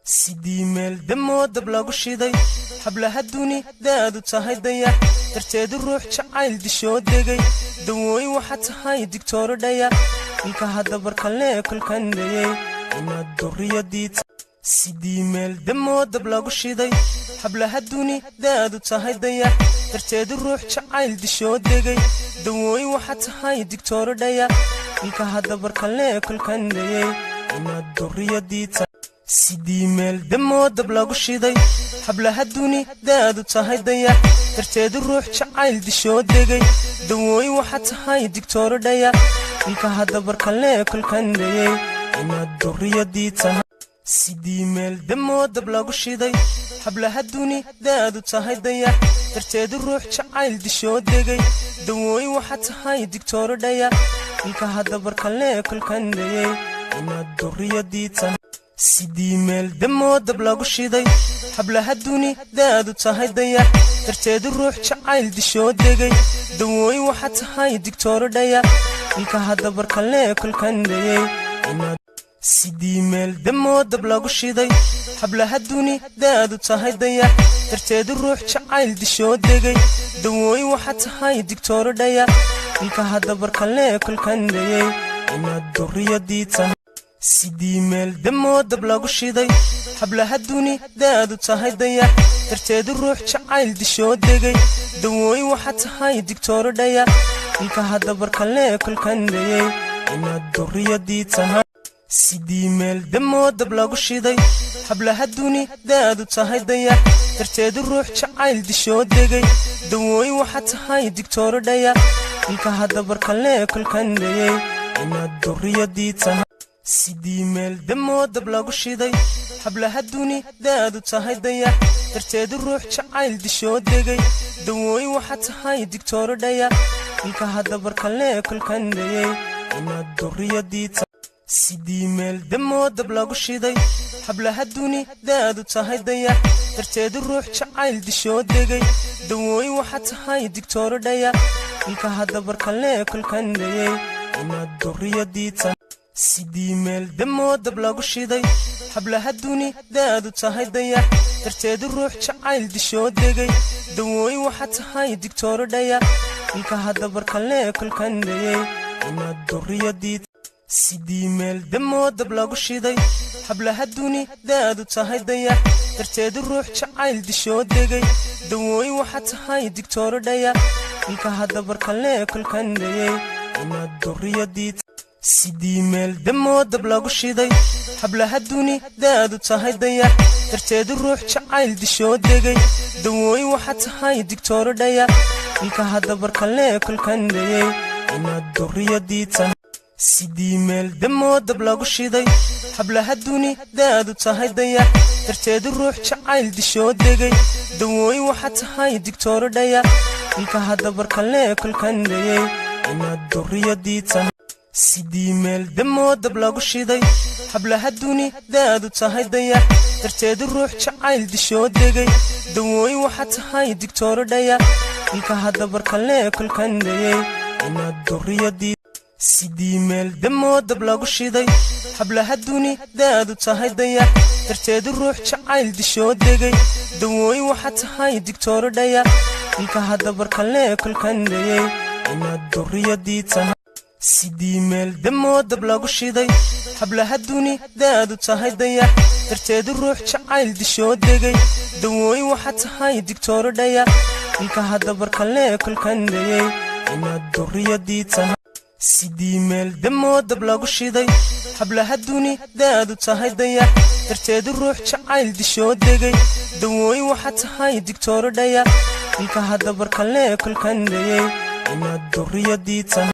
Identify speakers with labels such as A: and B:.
A: Sidii meel damoo dab lagu shiday, hablaha dunidaadu tahay dayax, darteedu ruux jacayl dishoo degay. Dawooy waxaa tahay digtoorodhaya, ilka hadabarkalee kolkandayey inaad duriyadii. Sidii meel damoo dab lagu shiday, hablaha dunidaadu tahay dayax, darteedu ruux jacayl dishoo degay. Dawooy waxaa tahay digtoorodhaya, ilka hadabarkalee kolkandayey inaad duriyadii. Sidii meel damoo dab lagu shiday, hablaha dunidaadu tahay dayax, darteedu ruux jacayl dishoo degay. Dawooy waxaa tahay digtoorodhaya, ilka hadabarkalee kolkandayey inaad duriyadii tahay. Sidii meel damoo dab lagu shiday, hablaha dunidaadu tahay dayax, darteedu ruux jacayl dishoo degay. Dawooy waxaa tahay digtoorodhaya, ilka hadabarkalee kolkandayey inaad duriyadii tahay. Sidii meel damoo dab lagu shiday, hablaha dunidaadu tahay dayax, darteedu ruux jacayl dishoo degay. Dawooy waxaa tahay digtoorodhaya, ilka hadabarkalee kolkandayey inaad. Sidii meel damoo dab lagu shiday, hablaha dunidaadu tahay dayax, darteedu ruux jacayl dishoo degay. Dawooy waxaa tahay digtoorodhaya, ilka hadabarkalee kolkandayey inaad duriyadii tahay. Sidii meel damoo dab lagu shiday, hablaha dunidaadu tahay dayax, darteedu ruux jacayl dishoo degay. Dawooy waxaa tahay digtoorodhaya, ilka hadabarkalee kolkandayey inaad duriyadii tahay. Sidii meel damoo dab lagu shiday, hablaha dunidaadu tahay dayax, darteedu ruux jacayl dishoo degay. Dawooy waxaa tahay digtoorodhaya, ilka hadabarkalee kolkandayey inaad duriyadii tahay. Sidii meel damoo dab lagu shiday, hablaha dunidaadu tahay dayax, darteedu ruux jacayl dishoo degay. Dawooy waxaa tahay digtoorodhaya, ilka hadabarkalee kolkandayey inaad duriyadii tahay. Sidii meel damoo dab lagu shiday, hablaha dunidaadu tahay dayax, darteedu ruux jacayl dishoo degay. Dawooy waxaa tahay digtoorodhaya, ilka hadabarkalee kolkandayey inaad duriyadii tahay. Sidii meel damoo dab lagu shiday, hablaha dunidaadu tahay dayax, darteedu ruux jacayl dishoo degay. Dawooy waxaa tahay digtoorodhaya, ilka hadabarkalee kolkandayey inaad duriyadii. Sidii meel damoo dab lagu shiday, hablaha dunidaadu tahay dayax, darteedu ruux jacayl dishoo degay. Dawooy waxaa tahay digtoorodhaya, ilka hadabarkalee kolkandayey inaad duriyadii. Sidii meel damoo dab lagu shiday, hablaha dunidaadu tahay dayax, darteedu ruux jacayl dishoo degay. Dawooy waxaa tahay digtoorodhaya, ilka hadabarkalee kolkandayey inaad duriyadii tahay. Sidii meel damoo dab lagu shiday, hablaha dunidaadu tahay dayax, darteedu ruux jacayl dishoo degay. Dawooy waxaa tahay digtoorodhaya, ilka hadabarkalee kolkandayey inaad duriyadii tahay. Sidii meel damoo dab lagu shiday, hablaha dunidaadu tahay dayax, darteedu ruux jacayl dishoo degay. Dawooy waxaa tahay digtoorodhaya, ilka hadabarkalee kolkandayey inaad duriyadii. Sidii meel damoo dab lagu shiday, hablaha dunidaadu tahay dayax, darteedu ruux jacayl dishoo degay. Dawooy waxaa tahay digtoorodhaya, ilka hadabarkalee kolkandayey inaad duriyadii tahay. Sidii meel damoo dab lagu shiday, hablaha dunidaadu tahay dayax, darteedu ruux jacayl dishoo degay. Dawooy waxaa tahay digtoorodhaya, ilka hadabarkalee kolkandayey inaad duriyadii tahay. Sidii meel damoo dab lagu shiday, hablaha dunidaadu tahay dayax, darteedu ruux jacayl dishoo degay. Dawooy waxaa tahay digtoorodhaya, ilka hadabarkalee kolkandayey inaad duriyadii tahay.